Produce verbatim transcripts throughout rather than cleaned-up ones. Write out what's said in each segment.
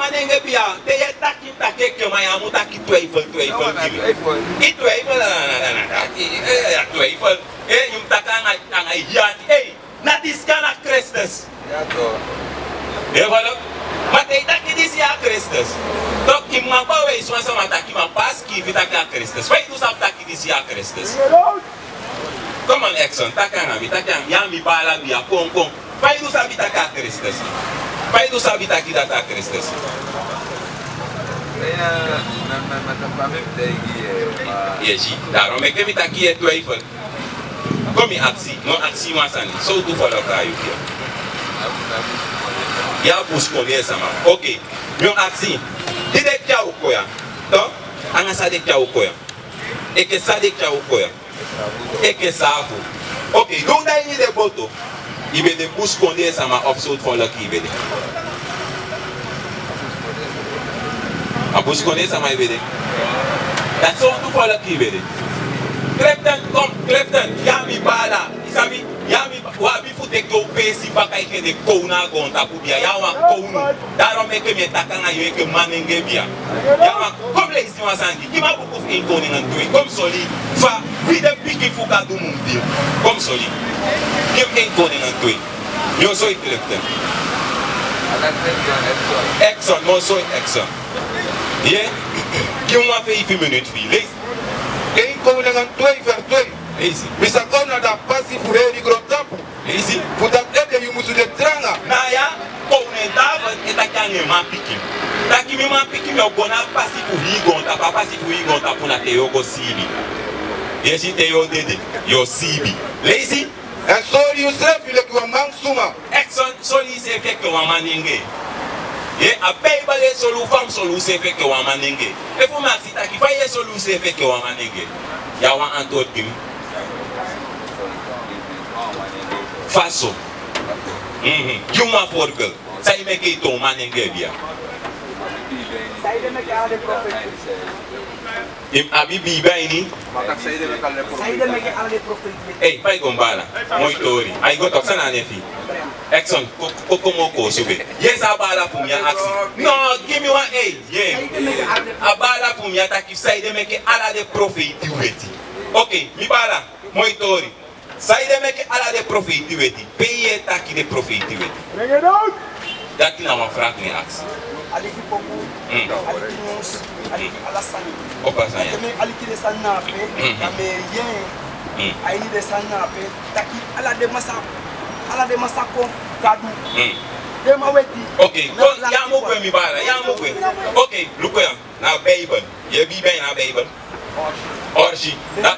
manenge bia, te yu e taki, taki enke man, yu á mu taki twijfel, twijfel gi mi. Yu twijfel, na, na, na, na, taki, eh, yu e twijfel. Eh, yu mu taki anga, anga yu ati, eh, na disi ya na Kristus. Ya, toch. Yu e follow? Ma te yu taki disi ya a Kristus, toch, yu mu man bewijs wan sama taki, ma pe a sikiifi taki a Kristus. Fa yu du sabi taki disi ya a Kristus? Come on, Exxon, taki anga mi, taki anga mi, ya mi baala bia, kon, kon. Fa yu du sabi taki a Kristus? Fa yu du sabi taki dati a Kristus? Ya, na, na, na, na fa mi taigi yu, eh, ma. Yesi, daarom meke mi taki yu e twijfel. Kon mi aksi, mi o aksi yu wan sani. Sowtu foluku a yu bia? Yu a busikondee sama. Oké. Mi o aksi. Di den tyai u kon ya, toch? Anga san den tyai u kon ya? Enke san den tyai u kon ya? Enke saafu. Oké, di u de a ini den boto, yu be de busikondee sama of sowtu foluku yu be de? A busikondee sama yu be de. Da sowtu foluku yu be de? Clifton, kom, Clifton, ya mi baala. Yu sabi, ya mi, wi abi fu teki u peesi baka enke den kownu a goontapu bia. Yu a wan kownu. Daarom meke mi e taki anga yu enke manenge bia. Yu a wan, kom leisi wan sani gi mi. Gi mi a buku fu Een Koningen twee. Kon mi soli fa wi den pikin fu Gadu mu de. Kon mi soli. Gi mi Een Koningen twee. Mi o soi Clifton. Exxon, mi o soi Exxon. Ye? Gi mi wan feifi miniti fi yu. Leisi. Een Koningen twee vers twee. Leisi. Mi sa kon na a pasi fu heri grontapu. Leisi. Fu dati ede yu musu de tranga. Na ya kownu David e taki anga en manpikin. Taki mi manpikin, mi o go na a pasi fu hii goontapu, a pasi fu hii goontapu na te yu o go siibi. Yesi, te yu o dede, yu o siibi. Leisi. Èn sori yusrefi leki wan mansma. Èn sori, sori yusrefi leki wan manenge. Ye, a Beibel e sori u fa yu mus sori yusrefi leki wan manenge. Efu mi aksi taki fa yu e sori yusrefi leki wan manenge, yu a wani antwoord gi mi? Fa so? Mhm. Gi mi wan voorbeeld. San e meke yu toon manenge bia? Yu abi Beibel a ini? Ei, fa yu go, mi baala? Moi tori. Ai go toch, san na a nen fi yu? Èn sori, kon, kon, kon mi o kosi yu be. Yesi, a baala fu mi ya aksi. No, gi mi wan, ei, ye. A baala fu mi ya taki, sanede meke ala den profeiti weti? Oké, mi baala, moi tori. Sanede meke ala den profeiti weti? Pe yu e taki den profeiti weti? Dati na wan vraag mi e aksi. Aliki poku, mm, aliki nyunsu, aliki ala sani. Opo a sani ya. Te mi aliki den sani na ape, mm, dan mi e yee, mm, a ini den sani na ape taki ala den man sa, ala den man sa kon Gadu. Mm. Den man weti. Oké, kon, yu á mu gwe, mi baala, yu á mu gwe. Oké, luku ya. Na Beibel. Yu e biibi a ini a Beibel? Orsi. Da,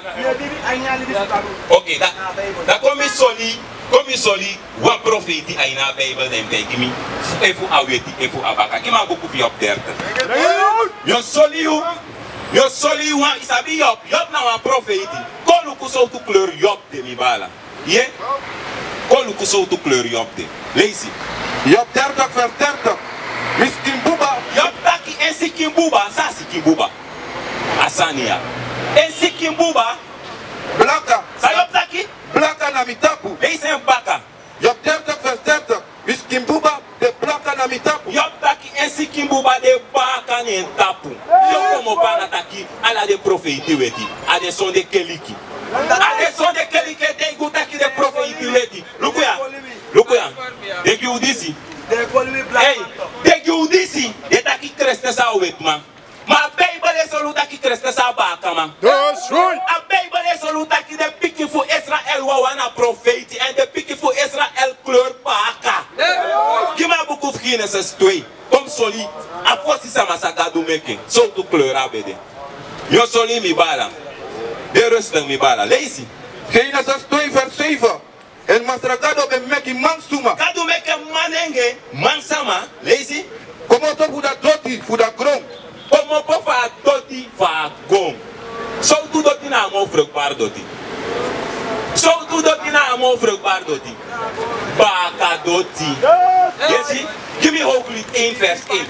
oké, da, da kon mi soli, kon mi soli wan profeiti a ini a Beibel, dan yu taigi mi efu a weti, efu a baka. Gi mi a buku fu Job dertig. Mi o soli yu, mi o soli yu wan, yu sabi Job, Job na wan profeiti. Kon luku sowtu kleur Job de, mi baala. Ye? Kon luku sowtu kleur Job de. Leisi. Job dertig vers dertig. Mi sikin buba. Job taki en sikin buba. San a sikin buba? A sani ya. En sikin buba. Blaka. San Job taki? Blaka na mi tapu. Leisi en baka. Job dertig vers dertig. Mi sikin buba de blaka na mi tapu. Job taki en sikin buba de blaka na en tapu. Yu o komopo anga taki ala den profeiti weti. A den sonde keliki. A den sonde keliki e taigi u taki den profeiti weti. Luku ya. Luku ya. Den gi u disi. Ei, den gi u disi. Den taki Kristus a wetiman. Ma a Beibel e sori u taki Kristus a baakaman. A Beibel e sori u taki den pikin fu Israel wawan na profeiti, èn den pikin fu Israel kleur baaka. Gi mi a buku fu Genesis twee. Kon mi soli a fosi sama san Gadu meke, sowtu kleur a be de. Mi o soli yu, mi baala. De rustig, mi baala. Leisi. Genesis twee vers zeven. Èn Masra Gado ben meki mansma. Gadu meki manenge, mansma, leisi. Komoto fu a doti fu a gron. Komopo fu a doti fu a gron. Sowtu doti na a moo vruchtbaar doti? Sowtu doti na a moo vruchtbaar doti? Baaka doti. Yesi, gi mi Hooglied één vers één.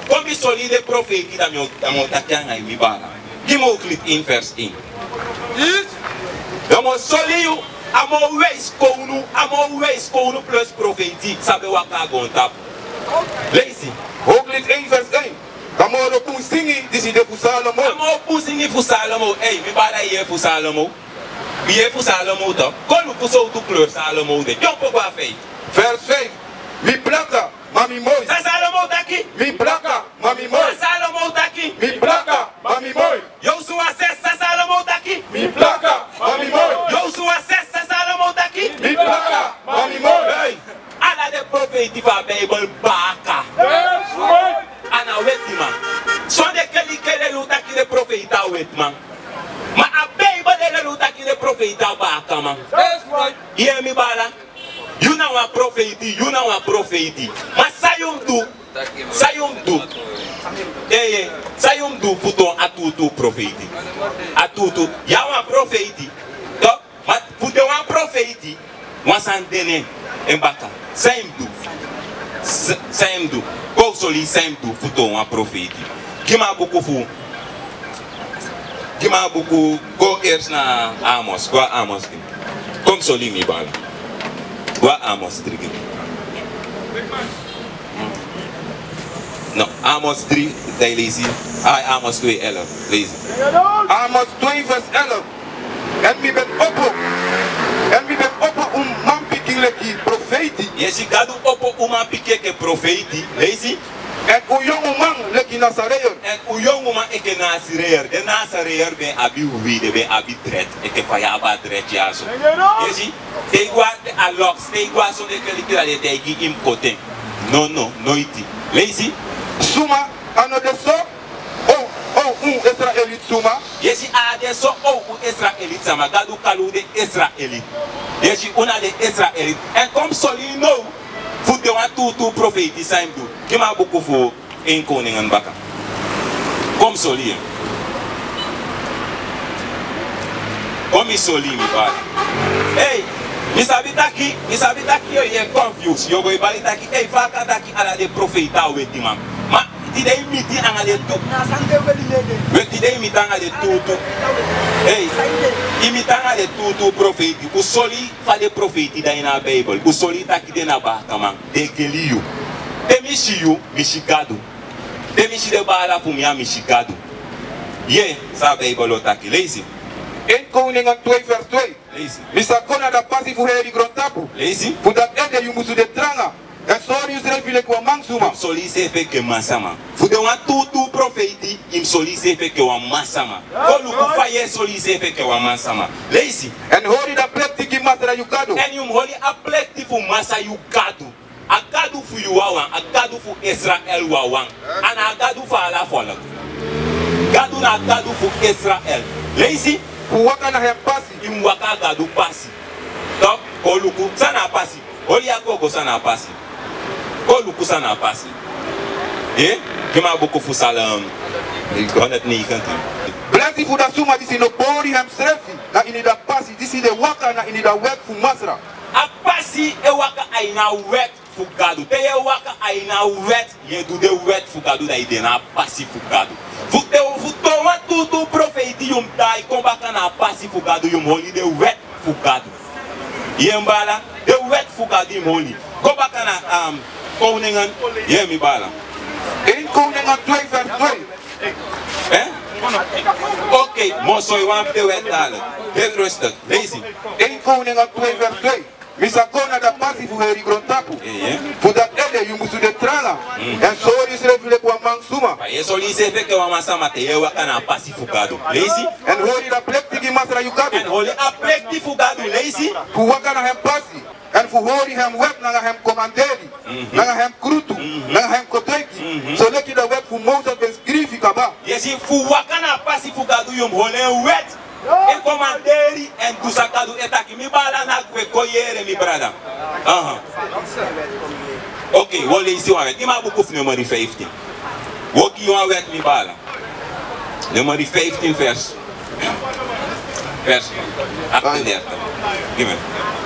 Kon mi soli yu den profeiti, dan mi o, dan mi o taki anga yu, mi baala. Gi mi Hooglied één vers één. Dan mi o soli yu a moo wijs kownu, a moo wijs kownu plus profeiti san ben waka a goontapu. Leisi. Hooglied één vers één. A moro bun singi disi de fu Salomo. A moro bun singi fu Salomo. Ei, mi baala, yu yere fu Salomo? Yu yere fu Salomo toch? Kon luku sowtu kleur Salomo de. Dyompo go na feifi. Vers vijf. Mi blaka, ma mi moi. San Salomo taki? Mi blaka, ma mi moi. San Salomo taki? Mi blaka, ma mi moi. Yosua zes, san Salomo taki? Mi blaka, ma mi moi. Yosua zes, san Salomo taki? Mi blaka, ma mi moi. Hey! Ala den profeiti fu a Bijbel baaka. A na wetiman. Sonde keliki e leli un taki den profeiti a wetiman. Ma a Bijbel e leli un taki den profeiti a baakaman. Yu yere, mi baala? Yu na wan profeiti, yu na wan profeiti. Ma san yu mus du? San yu mus du? Ee, san yu mus du fu toon a tuutuu profeiti? A tuutuu, yu na wan profeiti. Toch, ma fu de wan profeiti, wan sani de na en baka. San yu mus du? Sa-, san yu mus du? Kon un soli yu san yu mus du fu toon wan profeiti. Gi mi a buku fu Gi mi a buku, go eerst na Amos, go na Amos dri. Kon mi soli yu, mi baala. Go na Amos dri gi mi. No, Amos dri, dan yu leisi. Ai, Amos twee elf, leisi. Amos twee vers elf. Èn mi ben opo. Èn mi ben opo un manpikin leki profeiti. Yesi, Gadu opo un manpikin enke profeiti. Leisi. Èn un yonguman leki Nazareër. Èn un yonguman enke Nazareër. Den Nazareër ben abi wiwi, den ben abi dread. Enke fa yu abi a dread dyaso. Yesi, te yu go a, a locks, te yu go a sonde keliki, dan den taigi yu mus koti en. No, no, noiti. Leisi. Suma a no de so, o, o, un Israëliet suma? Yesi, a de so, o, un Israëliet sama. Gadu kari un den Israëliet. Yesi, un na den Israëliet. Èn kon mi soli yu now fu de wan tuutuu profeiti san yu mus du. Gi mi a buku fu Een Koningen baka. Kon mi soli yu. Kon mi soli yu, mi baala. Ei, mi sabi taki, mi sabi taki yu, yu e confuse. Yu o go e bali taki, ei, fa a kan taki ala den profeiti a wetiman? Ma tide yu miti anga den tu-, we, tide yu miti anga den tuutuu. Ei, yu miti anga den tuutuu profeiti. Un soli fa den profeiti de ini a Bijbel. Un soli taki den na baakaman. Den e geli yu. Te mi si yu, mi si Gadu. Te mi si den baala fu mi ya, mi si Gadu. Yee san a Bijbel o taki. Leisi. Een Koningen twee vers twee. Leisi. Mi sa kon na a pasi fu heri grontapu. Leisi. Fu dati ede yu musu de tranga. Èn sori yusrefi leki wan mansma. Yu mus soli yusrefi enke mansma. Fu de wan tuutuu profeiti, yu mus soli yusrefi enke wan mansma. Kon luku fa yu e soli yusrefi enke wan mansma. Leisi. Èn hori a plekti gi Masra yu Gadu. Èn yu mus hori a plekti fu Masra yu Gadu. A Gadu fu yu wawan, a Gadu fu Israel wawan. A na a Gadu fu ala folku. Gadu na a Gadu fu Israel. Leisi. Fu waka na en pasi. Yu mus waka a Gadu pasi. Toch, kon luku san na a pasi. Hori ya, kon go san na a pasi. Kon luku san na a pasi. Ee, gi mi a buku fu Psalm honderd negentien. Blesi fu a suma disi no pori ensrefi na ini a pasi, disi e waka na ini a wet fu Masra. A pasi e waka a ini a wet fu Gadu. Te yu e waka a ini a wet, yu e du den wet fu Gadu, dan yu de na a pasi fu Gadu. Fu te, fu toon wan tuutuu profeiti, yu mus daai kon baka na a pasi fu Gadu, yu mus hori den wet fu Gadu. Yee, mi baala, den wet fu Gadu yu mus hori. Go baka na, um, Koningen. Yee, mi baala. Een Koningen twee vers twee. Eh? Oké, mi o sori wan fu den wet dati. Heel rustig, leisi. Een Koningen twee vers twee. Mi sa kon na a pasi fu heri grontapu. Ee. Fu dati ede yu musu de tranga. Mm. Èn sori yusrefi leki wan mansma. Fa yu e sori yusrefi enke wan mansma te yu e waka na a pasi fu Gadu. Leisi. Èn hori a plekti gi Masra yu Gadu. Èn hori a plekti fu Gadu. Leisi. Fu waka na en pasi. Èn fu hori en wet nanga en komanderi. Mhm. Nanga en krutu. Mhm. Nanga en kotoigi. Mhm. Soleki a wet fu Moses ben skrifi kaba. Yesi, fu waka na a pasi fu Gadu yu mus hori en wet. En komanderi, èn du san Gadu e taki. Mi baala, na gwe kon yere, mi brada. Aha. Oké, wi o leisi wan wet. Gi mi a buku fu Numeri vijftien. Wi o gi yu wan wet, mi baala. Numeri vijftien vers, vers achtendertig. Gi mi.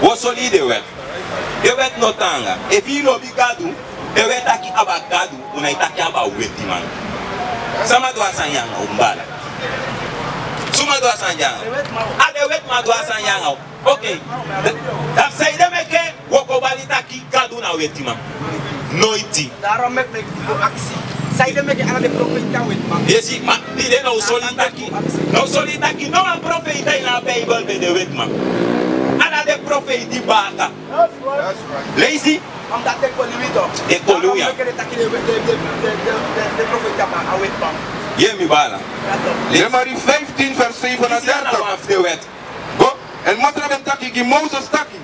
Wi o sori yu den wet. Den wet no taanga. Efu yu lobi Gadu, den wet taki abra Gadu, un nái taki abra wetiman. Sama du a sani ya nanga yu, mi baala? Suma du a sani ya nanga yu? A den wetiman du a sani ya nanga yu. Oké. Da-, dan saide meke wi o kon bali taki Gadu na wetiman? Noiti. Daarom meki mi go aksi. Sanede meki ala den profeiti na wetiman? Yu e si, ma tide now soli taki, now soli taki no wan profeiti na Bijbel ben de wetiman. Ala den profeiti baka. Leisi. Omdat den koli wi toch. Den koli wi, ya. Daarom meki den taki den, den, den profeiti na wetiman. Yu e mi bala? Ya toch. Leisi. Numeri vijftien vers zevenendertig. Disi na wan fu den wet. Go. Èn Masra ben taki gi Moses taki: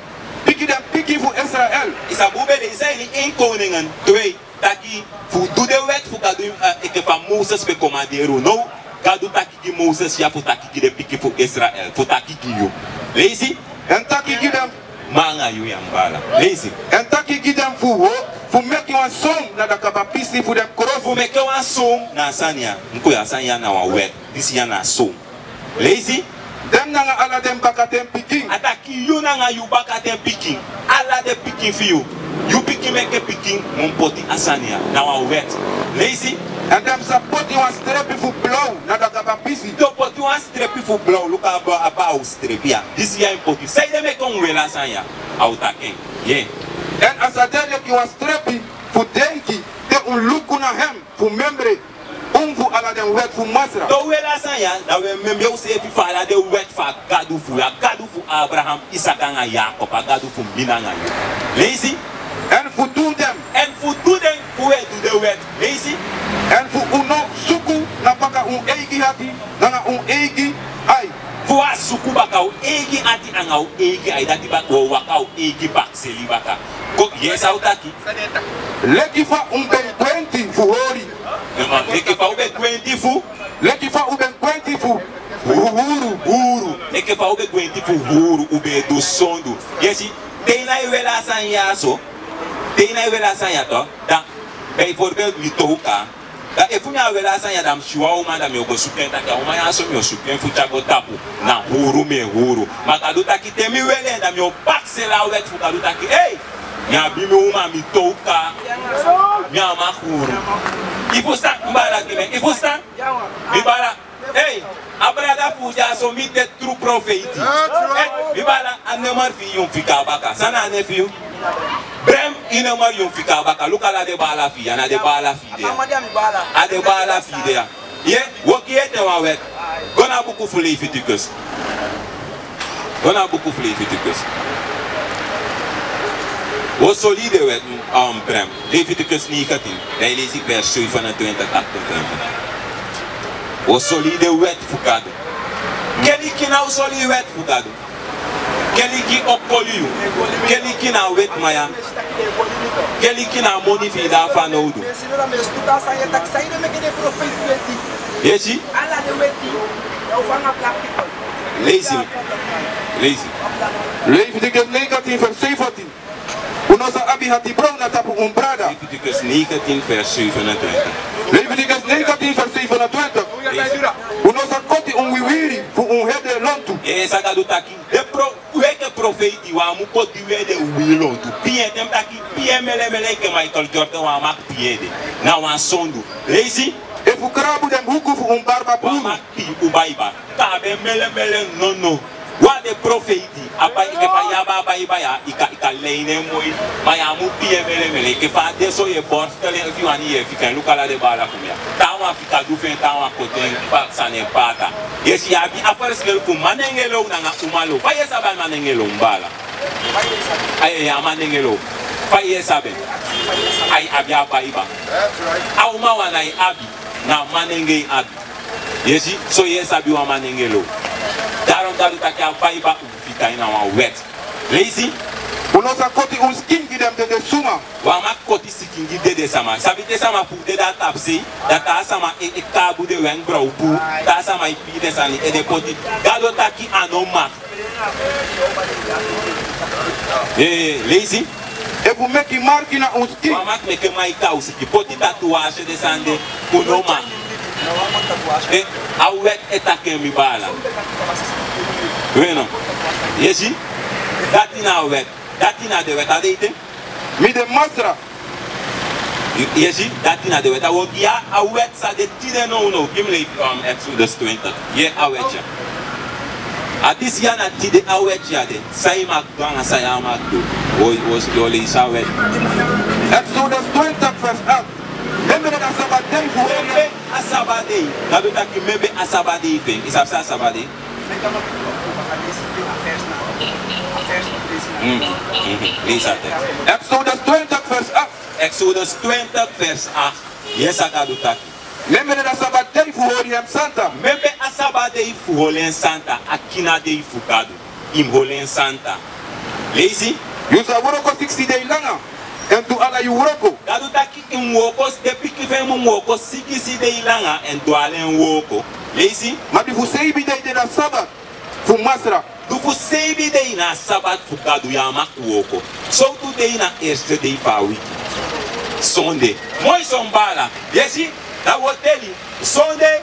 Piki den pikin fu Israel. Yu sabi un ben leisi a ini één Koningen twee taki fu du den wet fu Gadu, eh, enke fa Moses ben komanderi un. Now Gadu taki gi Moses ya fu taki gi den pikin fu Israel, fu taki gi yu. Leisi. Èn taki gi den. Ma anga yu ya, mi bala. Leisi. Èn taki gi den fu, fu meki wan son na daka papisi fu den krosi. Fu meki wan son na a sani ya. Nkuya, a sani ya na wan wet. Disi ya na son. Leisi. Den nanga ala den bakaten pikin. A taki yu nanga yu bakaten pikin. Ala den pikin fu yu. Yu pikin meke pikin, un mu poti a sani ya. Na wan wet. Leisi. Èn den sa poti wan strepi fu blaw na daka papisi. Den o poti wan strepi fu blaw, luku a blaw, a blaw strepi ya. Disi ya yu poti. Sanede meki un weri a sani ya? A o taki en. Ye. Èn a sa de leki wan strepi fu denki te un luku na hem fu memre un fu ala den wet fu Masra. Te un weri a sani ya, dan un e memre unseefi fu ala den wet fu a Gadu fu wi, a Gadu fu Abraham, Isaka anga Yakob, a Gadu fu mi nanga yu. Leisi. Èn fu du den. Èn fu du den, fu un e du den wet. Leisi. Èn fu un no suku na baka un eigi ati nanga un eigi ai. Fu un á suku baka un eigi ati anga un eigi ai, dati baka un o waka un eigi bakiseli baka. Kon, yu e si san un taki. Leki fa un ben gwenti fu hori. Leki fa un ben gwenti fu. Leki fa un ben gwenti fu huru. Huru. Leki fa un ben gwenti fu huru, un ben e du sondu. Yu e si, te yu nái weri a sani ya so. Te yu nái weri a sani ya toch, dan, bijvoorbeeld, mi tow kaa. Dan efu mi á weri a sani ya, dan mi si wan uman, dan mi o go suku en taki a uman ya so mi o suku en fu tyari go tapu. Na huru mi e huru. Ma Gadu taki te mi weri en, dan mi o bakiseli a wet fu Gadu taki: Ei, mi abi mi uman, mi tow kaa. Mi á mag huru. Yu fusutan, mi bala, gi mi. Yu fusutan? Mi bala. Ei, a brada fu yu dya so, mi de tru profeiti. Eh, mi bala, a nummer fu yu, yu mu fika baka. San na a nen fu yu? Brem, yu nummer yu mu fika baka. Luku ala den bala fu yu, a na den bala fu yu de ya. A den bala fu yu de ya. Ye, woki ete wan wet. Go na buku fu Leviticus. Go na buku fu Leviticus. Wi o soli den wet, um, Brem. Leviticus negentien, dan yu leisi vers zevenentwintig, achtentwintig. Wi o soli den wet fu Gadu. Keliki na o soli wet fu Gadu. Keliki o koli yu. Keliki na wetiman ya. Keliki na a moni fu yu di a fanowdu. Yu e si? Leisi. Leisi. Leviticus negentien vers zeventien. Un no sa abi ati brow na tapu un brada. Leviticus negentien vers zevenentwintig. Leviticus negentien vers zevenentwintig. Leisi. Un no sa koti un wiwiri fu un ede lontu. Yu e si san Gadu taki. Den pro-, wi enke profeiti, wi á mu koti wi ede wiwiri lontu. Pii en, te mi taki pii en melemele enke Michael Jordan, wi á mag pii en ede. Na wan sondu. Leisi. Efu krabu den huku fu un barba puru. Wi á mag pii un baiba. Kaapu en melemele, nono. Wi a de profeiti. A bai, enke fa yu abi a baiba ya, yu kan, yu kan lei en moi. Ma yu á mu pii en melemele. Enke fa a de so yu e borstel en, efu yu wani yu e fika en, luku ala den bala fu mi ya. Taawan fika du fu en, taawan koti en, pasa en, pata. Yu e si, yu abi a verschil fu manengelo nanga umalo. Fa yu e sabi a manengelo, mi bala? Ai, a manengelo. Fa yu e sabi en? Ai, a abi a baiba. A uman wan nái abi, na manenge en abi. Yu e si, so yu e sabi wan manengelo. Daarom Gadu taki a baiba un fika en na wan wet. Leisi. Un no sa koti un sikin gi den dede suma. Wi á mag koti sikin gi dede sama. Sabi te sama puu dede a tapusei, da taa sama e, e kaabu den wenkbrauw puu, taa sama e pii den sani ede poti. Gadu taki a no mag. Eh, leisi. Efu meki marki na un sikin. Wi á mag meki marki na un sikin. Poti tatuwaasi, den sani de, un no mag. Eh, a wet e taki en, mi bala. Weno. Yu e si? Dati na a wet. Dati na den wet, a de ete. Mi de Masra. Yu, yu e si, dati na den wet. A wi o gi yu a wet san de tide nownow. Gi mi leisi, um, Exodus twintig. Yee a wet ya. A disi ya na tide a wet ya de. San yu mag du anga san yu á mag du. Wi o, wi o, wi o leisi a wet. Exodus twintig vers acht. Mi ben de sabat dei fu hori en. Mi ben a sabat dei. Gadu taki mi ben a sabat dei fu en. Yu sabi san a sabat dei? Mhm, mhm. Leisi a tekst. Exodus twintig vers acht. Exodus twintig vers acht. Yu e si san Gadu taki. Mi ben de sabat dei fu hori en santa. Mi ben a sabat dei fu hori en santa, a kina dei fu Gadu. Yu mus hori en santa. Leisi. Yu sa wroko siksi dei langa, èn du ala yu wroko. Gadu taki yu mus wroko, den pikin fu en mus wroko siksi dei langa èn du ala en wroko. Leisi. Ma di fu seibi dei de na sabat fu Masra. Di fu seibi dei na sabat fu Gadu, yu á mag wroko. Sowtu dei na eerste dei fu a wiki? Sonde. Moi so, mi baala. Yu e si, dan wi o teli. Sonde,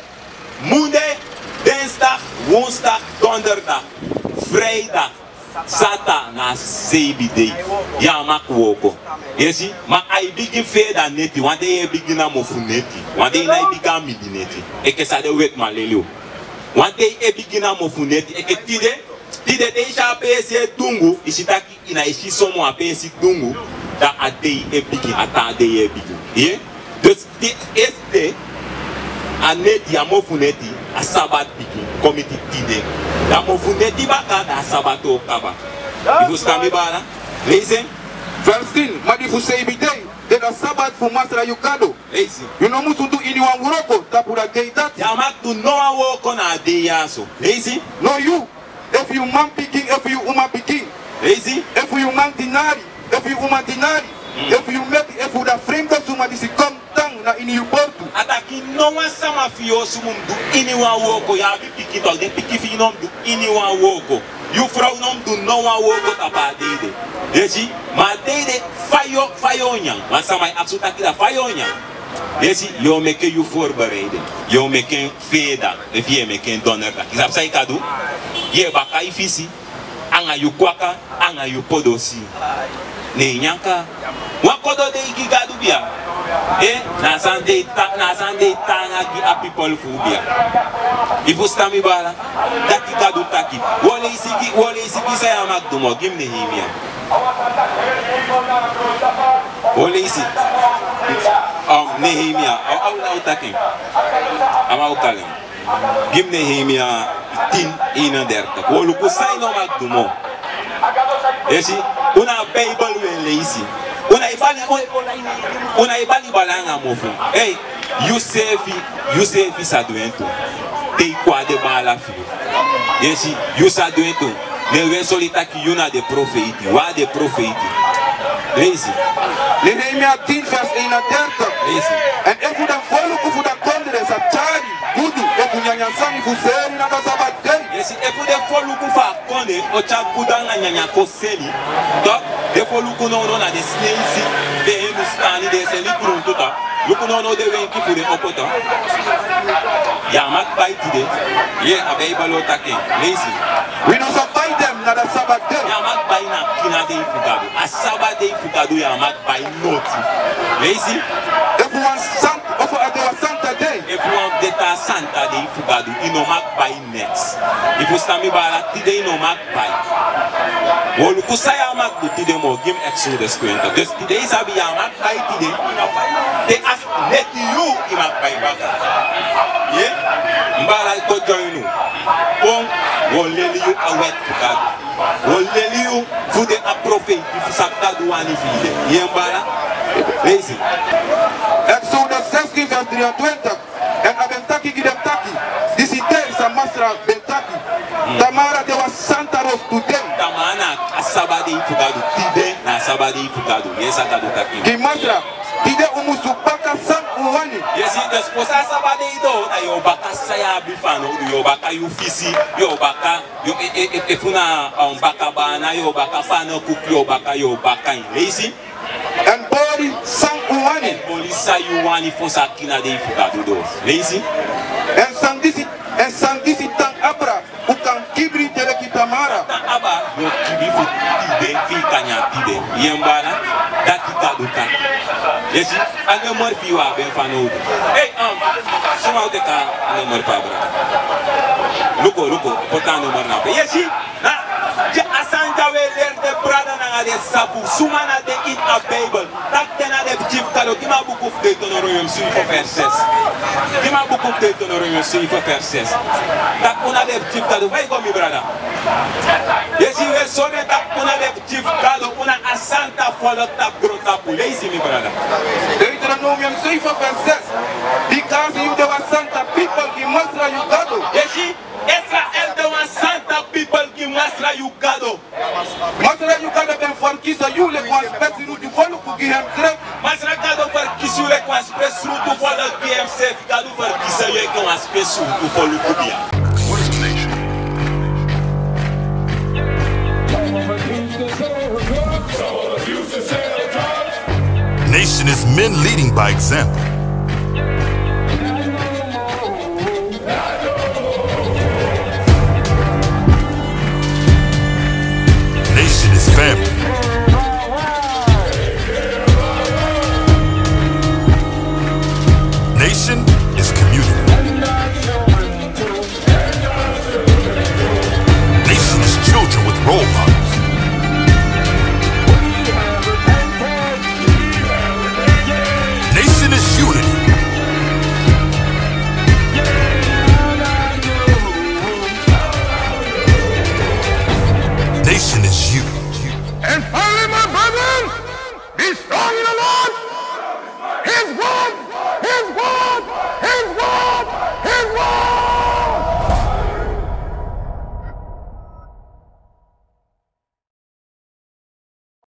munde, dinsdag, woensdag, donderdag, vrijdag, sata na seibi dei. Yu á mag wroko. Yu e si, ma a e bigin feeda neti, wan dei e bigin na mofu neti, wan dei na e bigin a mindii neti. Enke san den wetiman leli yu. Wan dei e bigin na mofu neti, enke tide, tide te yu si a peesi e dungu, yu si taki yu ná e si so moo, a peesi dungu, dan a dei e bigin, a taa dei e bigin. Yu e? Dus di eerste, a neti, a mofu neti, a sabat bigin, kon miti tide. Dan mofu neti baka, dan a sabat o kaba. Yu fusutan mi baala? Leisi en. Vers tien. Ma di fu seibi dei de na sabat fu Masra yu Gado. Leisi. Yu no musu du iniwan wroko tapu a dei dati. Yu á mag du nowan wroko na a dei ya so. Leisi. No yu, efu yu manpikin, efu yu umapikin. Leisi. Efu yu man dinari, efu yu uma dinari. Mm. Efu yu meti, efu da fremde suma disi kon tan na ini yu portu. A taki nowan sama fu yu osu mu du iniwan wroko, yu abi pikin tok, den pikin fu yu no mu du iniwan wroko. Yu frow no mu du nowan wroko tapu a dei de. Yu e si, ma a dei de fa yu o, fa yu o nyan. Wan sama e aksi yu taki dan fa yu o nyan. Yu e si, yu o meke yu voorbereiden. Yu o meke en feeda, efu yu e meke en donderdag. Yu sabi san yu kan du? Yu e baka yu fisi, anga yu kwaka, anga yu podosi. Ne yu nyan kaba. Wan kodo dei gi Gadu bia. Eh, na san den e ta-, na san den e taanga gi a pipel fu wi bia. Yu fusutan mi baala? Dati Gadu taki. Wi o leisi gi, wi o leisi gi san yu á mag du moo. Gi mi Nehemia. Wi o leisi. Um, Nehemia. A, a, a o taki en. A man o kari en. Gi mi Nehemia tin eenendertig. Wi o luku san yu no mag du moo. Yu e si, un na a Bijbel wi e leisi. Un na e bali, un, un na e bali bala anga mofu. Ei, yuseefi, yuseefi sa du en tu. Te yu kon a den baala fu yu. Yu e si, yu sa du en tu. Ne wi e sori taki yu na den profeiti. Wi a den profeiti. Leisi. Nehemia tin vers eenendertig. Leisi. Èn efu den foluku fu a kondre sa tyari gudu efu nyanyan sani fu seri na a sabat dei. Yu e si, efu den foluku fu a kondre o tyari gudu anga nyanyan kon seri. Tok, den foluku nownow na den sneisi, den Hindustani, den e seri gruntu tok. Luku nownow den wenki fu den opo tok. Yu á mag bai tide. Yu e, a Bijbel o taki en. Leisi. Wi no sa bai den na a sabat dei. Yu á mag bai na kina dei fu Gadu. A sabat dei fu Gadu yu á mag bai noti. Leisi. Efu wan san-, efu a de wan santa dei. Efu wan de taa santa dei fu Gadu, yu no mag bai neks. Yu fusutan mi baala, tide yu no mag bai. Wi o luku san yu á mag du tide moo, gi mi Exodus twintig. Dus tide yu sabi yu á mag bai tide. Te a neti yu, yu mag bai baka. Yu e? Mi baala, yu kon join unu. Kon, wi o leli yu a wet fu Gadu. Wi o leli yu fu de a profeiti fu san Gadu wani fu yu de. Yu e, mi baala? Leisi. Exodus zestien vers drieëntwintig. Èn a ben taki gi den taki: Disi dei san Masra ben taki. Tamara de wan santa rostu dei. Tamara na a sabat dei fu Gadu. Tide na a sabat dei fu Gadu. Yu e si san Gadu taki. Gi Masra, tide un musu baka san un wani. Yu e si, dus fosi a sabat dei doro, dan yu o baka san yu abi fanowdu. Yu o baka yu fisi, yu o baka, yu, e, e, e, efu na, um, baka baana, yu o baka pannenkoek, yu o baka, yu o baka en. Leisi. Èn boli san un wani. Èn boli san yu wani fosi a kina dei fu Gadu doro. Leisi. Èn san disi, èn san disi tan abra, un kan kibri te leki Tamara. Tan abra, yu o kibri fu tide, fu yu kan nyan tide. Yu e, mi baala? Dati Gadu taki. Yu e si, a nummer fu yu abi en fanowdu. Ei, um, suma o teki a nummer fu a brada? Luku, luku, poti a nummer na pe. Yu e si, na, a sani dati wi e leri den brada nanga den sabi fu suma na den ini a Bijbel. Tak' den na den pikin fu Gado. Gi mi a buku fu Deuteronomium zeven vers zes. Gi mi a buku fu Deuteronomium zeven vers zes. Tak' un na den pikin fu Gado. Fa yu go, mi brada? Yu e si, wi e sori den tak' un na den pikin fu Gado, un na a santa folku tapu grontapu. Leisi, mi brada. Deuteronomium zeven vers zes. Bikasi yu de wan santa pipel gi Masra yu Gado. Yu e si, Israel de wan santa pipel gi Masra yu Gado. Masra yu Gado ben ferkisi yu leki wan spesrutu folku gi hemsrefi. Masra Gado ferkisi yu leki wan spesrutu folku gi hemsrefi. Gado ferkisi yu leki wan spesrutu folku gi ya. Nation is men leading by example. Nation is family